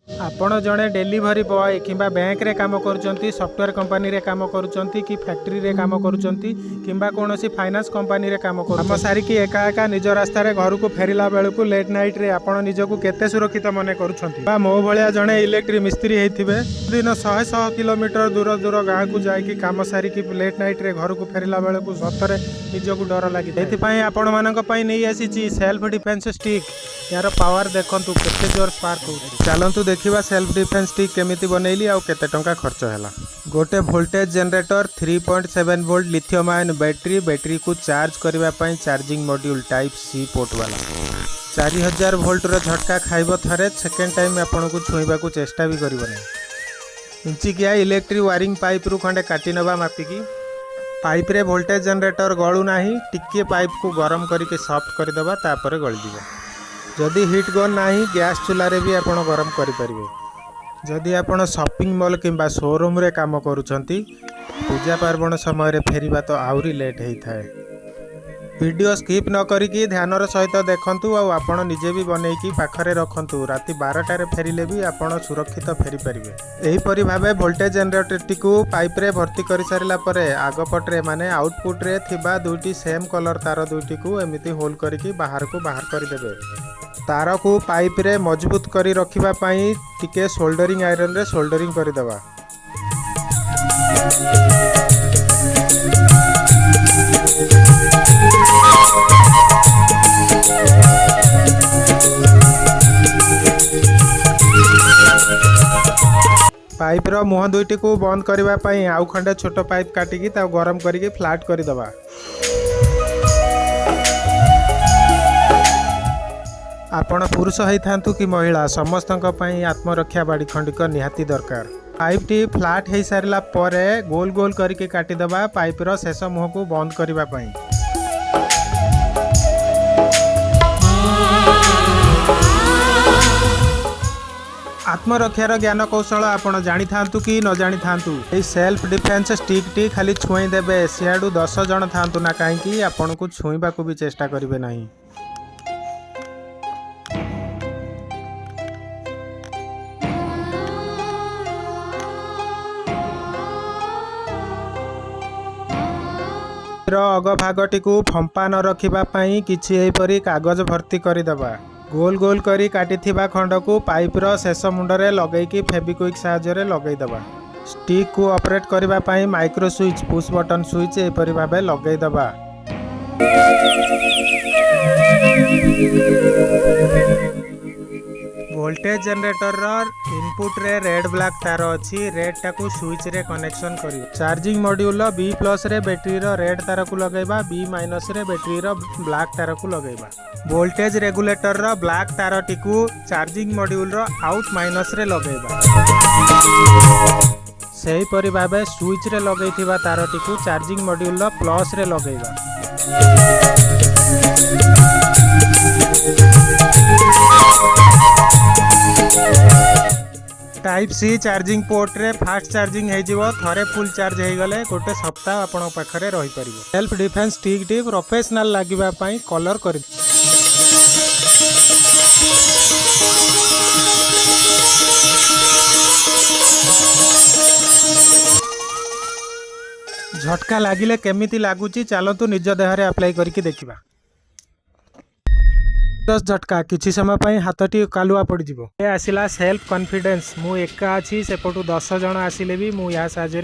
ଆପଣ ଜଣେ delivery boy କିମ୍ବା ବ୍ୟାଙ୍କରେ କାମ କରୁଛନ୍ତି, ସଫ୍ଟୱେର୍ କମ୍ପାନୀରେ କାମ କରୁଛନ୍ତି କି ଫ୍ୟାକ୍ଟ୍ରିରେ କାମ କରୁଛନ୍ତି କିମ୍ବା କୌଣସି ଫାଇନାନ୍ସ କମ୍ପାନୀରେ କାମ କରୁଛନ୍ତି, କାମ ସାରିକି ଏକା ଏକା ନିଜ ରାସ୍ତାରେ ଘରକୁ ଫେରିଲା ବେଳକୁ ଲେଟ୍ ନାଇଟ୍ରେ ଆପଣ ନିଜକୁ କେତେ ସୁରକ୍ଷିତ ମନେ କରୁଛନ୍ତି? ବା ମୋ ଭଳିଆ ଜଣେ ଇଲେକ୍ଟ୍ରିକ୍ ମିସ୍ତ୍ରୀ ହେଇଥିବେ, ଦିନ ଶହେ ଶହ କିଲୋମିଟର ଦୂର ଦୂର ଗାଁକୁ ଯାଇକି କାମ ସାରିକି ଲେଟ୍ ନାଇଟ୍ରେ ଘରକୁ ଫେରିଲା ବେଳକୁ ସତରେ ନିଜକୁ ଡର ଲାଗିଥାଏ। ଏଥିପାଇଁ ଆପଣମାନଙ୍କ ପାଇଁ ନେଇ ଆସିଛି ସେଲ୍ଫ ଡିଫେନ୍ସ ଷ୍ଟିକ୍। ଏହାର ପାୱାର ଦେଖନ୍ତୁ, କେତେ ଜୋର ସ୍ପାର୍କ ହେଉଛି। ଚାଲନ୍ତୁ ଦେଖିବା ସେଲ୍ଫ ଡିଫେନ୍ସ ଷ୍ଟିକ୍ କେମିତି ବନେଇଲି ଆଉ କେତେ ଟଙ୍କା ଖର୍ଚ୍ଚ ହେଲା। ଗୋଟେ voltage generator, 3.7 volt lithium ion battery, ବ୍ୟାଟେରୀକୁ charge କରିବା ପାଇଁ charging module type C port ବାଲା। 4000 ଭୋଲ୍ଟର ଝଟକା ଖାଇବ ଥରେ, ସେକେଣ୍ଡ ଟାଇମ୍ ଆପଣଙ୍କୁ ଛୁଇଁବାକୁ ଚେଷ୍ଟା ବି କରିବ ନାହିଁ। ଇଞ୍ଚିକିଆ ଇଲେକ୍ଟ୍ରିକ୍ ୱାରିଂ ପାଇପ୍ରୁ ଖଣ୍ଡେ କାଟି ନେବା ମାପିକି। ପାଇପ୍ରେ ଭୋଲ୍ଟେଜ ଜେନେରେଟର ଗଳୁ ନାହିଁ, ଟିକିଏ ପାଇପ୍କୁ ଗରମ କରିକି ସଫ୍ଟ କରିଦେବା, ତାପରେ ଗଳିଯିବ। ଯଦି ହିଟ୍ ଗନ୍ ନାହିଁ, ଗ୍ୟାସ୍ ଚୁଲାରେ ବି ଆପଣ ଗରମ କରିପାରିବେ। ଯଦି ଆପଣ ସପିଂ ମଲ୍ କିମ୍ବା ସୋରୁମ୍ରେ କାମ କରୁଛନ୍ତି, ପୂଜା ପାର୍ବଣ ସମୟରେ ଫେରିବା ତ ଆହୁରି ଲେଟ୍ ହେଇଥାଏ। ଭିଡ଼ିଓ ସ୍କିପ୍ ନ କରିକି ଧ୍ୟାନର ସହିତ ଦେଖନ୍ତୁ ଆଉ ଆପଣ ନିଜେ ବି ବନେଇକି ପାଖରେ ରଖନ୍ତୁ। ରାତି 12ଟାରେ ଫେରିଲେ ବି ଆପଣ ସୁରକ୍ଷିତ ଫେରିପାରିବେ। ଏହିପରି ଭାବେ ଭୋଲ୍ଟେଜ ଜେନେରେଟରଟିକୁ ପାଇପ୍ରେ ଭର୍ତ୍ତି କରିସାରିଲା ପରେ ଆଗପଟରେ, ମାନେ ଆଉଟପୁଟ୍ରେ ଥିବା ଦୁଇଟି ସେମ୍ କଲର୍ ତାର ଦୁଇଟିକୁ ଏମିତି ହୋଲ୍ କରିକି ବାହାରକୁ ବାହାର କରିଦେବେ। ତାରକୁ ପାଇପ୍ରେ ମଜବୁତ କରି ରଖିବା ପାଇଁ ଟିକେ ସୋଲ୍ଡରିଂ ଆଇରନରେ ସୋଲ୍ଡରିଂ କରିଦେବା। ପାଇପ୍ର ମୁହଁ ଦୁଇଟିକୁ ବନ୍ଦ କରିବା ପାଇଁ ଆଉ ଖଣ୍ଡେ ଛୋଟ ପାଇପ୍ କାଟିକି ତାକୁ ଗରମ କରିକି ଫ୍ଲାଟ୍ କରିଦେବା। ଆପଣ ପୁରୁଷ ହେଇଥାନ୍ତୁ କି ମହିଳା, ସମସ୍ତଙ୍କ ପାଇଁ ଆତ୍ମରକ୍ଷା ବାଡ଼ି ଖଣ୍ଡିକ ନିହାତି ଦରକାର। ପାଇପ୍ଟି ଫ୍ଲାଟ୍ ହେଇସାରିଲା ପରେ ଗୋଲ ଗୋଲ କରିକି କାଟିଦେବା ପାଇପ୍ର ଶେଷ ମୁହଁକୁ ବନ୍ଦ କରିବା ପାଇଁ। ଆତ୍ମରକ୍ଷାର ଜ୍ଞାନ କୌଶଳ ଆପଣ ଜାଣିଥାନ୍ତୁ କି ନ ଜାଣିଥାନ୍ତୁ, ଏଇ ସେଲ୍ଫ ଡିଫେନ୍ସ ଷ୍ଟିକ୍ଟି ଖାଲି ଛୁଏଁ ଦେବେ, ସିଆଡ଼ୁ 10 ଜଣ ଥାଆନ୍ତୁ ନା କାହିଁକି, ଆପଣଙ୍କୁ ଛୁଇଁବାକୁ ବି ଚେଷ୍ଟା କରିବେ ନାହିଁ। ର ଅଗ ଭାଗଟିକୁ ଫମ୍ପା ନ ରଖିବା ପାଇଁ କିଛି ଏହିପରି କାଗଜ ଭର୍ତ୍ତି କରିଦେବା। ଗୋଲ ଗୋଲ କରି କାଟିଥିବା ଖଣ୍ଡକୁ ପାଇପ୍ର ଶେଷ ମୁଣ୍ଡରେ ଲଗେଇକି ଫେବିକ୍ୱିକ୍ ସାହାଯ୍ୟରେ ଲଗେଇଦେବା। ଷ୍ଟିକ୍କୁ ଅପରେଟ୍ କରିବା ପାଇଁ micro switch, push button switch ଏହିପରି ଭାବେ ଲଗେଇଦେବା। ଭୋଲ୍ଟେଜ ଜେନେରେଟରର ଇନପୁଟରେ ରେଡ୍ ବ୍ଲାକ୍ ତାର ଅଛି। ରେଡ୍ଟାକୁ ସୁଇଚ୍ରେ କନେକ୍ସନ୍ କରିବ। ଚାର୍ଜିଂ ମଡ୍ୟୁଲର ବି ପ୍ଲସ୍ରେ ବ୍ୟାଟେରୀର ରେଡ୍ ତାରକୁ ଲଗାଇବା, ବି ମାଇନସ୍ରେ ବ୍ୟାଟେରୀର ବ୍ଲାକ୍ ତାରକୁ ଲଗାଇବା। ଭୋଲ୍ଟେଜ ରେଗୁଲେଟରର ବ୍ଲାକ୍ ତାରଟିକୁ ଚାର୍ଜିଂ ମଡ୍ୟୁଲର ଆଉଟ୍ ମାଇନସ୍ରେ ଲଗାଇବା। ସେହିପରି ଭାବେ ସୁଇଚ୍ରେ ଲଗାଇଥିବା ତାରଟିକୁ ଚାର୍ଜିଂ ମଡ୍ୟୁଲର ପ୍ଲସ୍ରେ ଲଗାଇବା। ଟାଇପ୍ ସି ଚାର୍ଜିଂ ପୋର୍ଟରେ ଫାଷ୍ଟ ଚାର୍ଜିଂ ହେଇଯିବ। ଥରେ ଫୁଲ୍ ଚାର୍ଜ ହେଇଗଲେ ଗୋଟେ ସପ୍ତାହ ଆପଣଙ୍କ ପାଖରେ ରହିପାରିବ। ସେଲ୍ଫ ଡିଫେନ୍ସ ଷ୍ଟିକ୍ଟି ପ୍ରଫେସନାଲ୍ ଲାଗିବା ପାଇଁ କଲର୍ କରି ଝଟକା ଲାଗିଲେ କେମିତି ଲାଗୁଛି, ଚାଲନ୍ତୁ ନିଜ ଦେହରେ ଆପ୍ଲାଏ କରିକି ଦେଖିବା। 10 ଝଟକା, କିଛି ସମୟ ପାଇଁ ହାତଟି କାଲୁଆ ପଡ଼ିଯିବ। ଏ ଆସିଲା ସେଲ୍ଫ କନଫିଡେନ୍ସ। ମୁଁ ଏକା ଅଛି, ସେପଟୁ 10 ଜଣ ଆସିଲେ ବି ମୁଁ ଏହା ସାହାଯ୍ୟରେ